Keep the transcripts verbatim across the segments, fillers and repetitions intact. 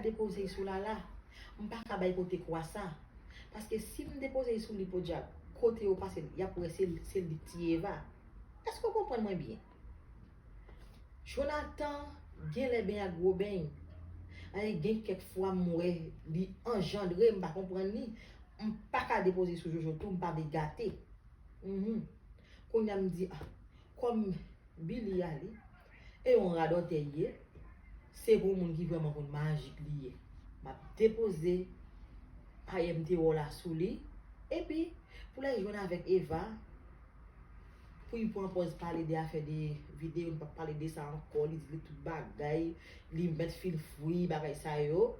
depoze l sou Lala. M pa ka bay pote kwa sa. Paske si m depoze l sou li, podyab, kote yo pase, y ap wè se, se li k tiye Eva. Èske w konprann mwen byen? Jonathan genlè benyen ak gwo benyen. Ay, gen kèk fwa m wè li anjandre, m pa konprann li. M pa ka depoze sou Jojo tou, m pa vle gate. Mhm. Kounye a m di, ah, kòm Billy ale, e yon radòtè l ye, se pou moun ki vrèman konn majik li ye. M ap depoze I M T wò la sou li, epi pou l al jwenn avèk Eva, pou l pran pòz pale de afè de videyo, nou p ap pale de sa ankò, li di li tout bagay, li mèt feel free, bagay sa yo.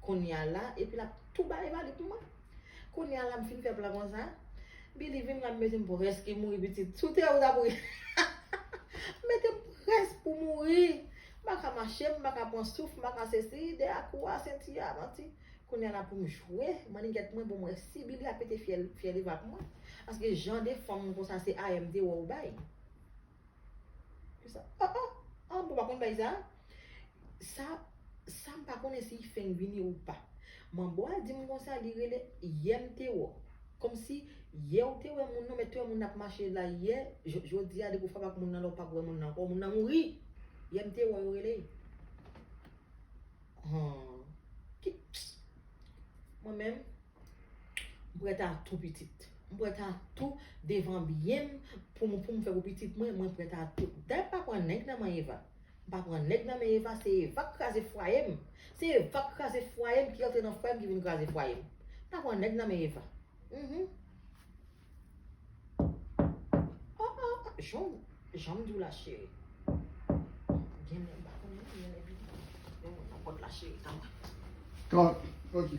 Kounye a la, epi l ap tou ba Eva li pou mwen. Kounye a la, m fin fè plan konsa. Billy vin la, m mete m prèske mouri pitit. Sou tè ou t ap ri. M mete m prèske pou mouri. M pa ka mache, m pa ka pran souf, m pa ka sesi, de a kou a, senti a, manti. Kounye a la pou m jwe, mannigèt mwen pou m wè si Billy ap pete fyèl, fyèl Eva pou mwen. Paske jan de fanm konsa se I M T wò ou bay. Ki sa? Oh, oh, oh, bon, pa konn bay sa. Sa, sa m pa konnen si fenk vini ou pa. Manbo a di m konsa, li rele yè m te wè. Kòmsi yè ou te wè moun nan, men te wè moun nan ap mache la yè, j- jodi a depi w frape ak moun nan la ou pa wè moun nan ankò, moun nan mouri. Yè m te wè yo rele. Hon. Ki, mwen menm, m prèt a tou pitit. M prèt a tou devan byen m pou m, pou m fè pou pitit mwen, mwen prèt a tou. Dayè m pa pran nèg nan men Eva. M pa pran nèg nan men Eva, se Eva k kraze fwaye m. Se Eva k kraze fwaye m, ki rantre nan fwaye m, ki vin kraze fwaye m. M pa pran nèg nan men Eva. Mhm. Oh, oh, oh, jan, jan m di w la, cheri. Gen lè m pa konnen, gen lè vini. Gen moun nan pòt la, cheri, tann mwen. Kòman? Ok.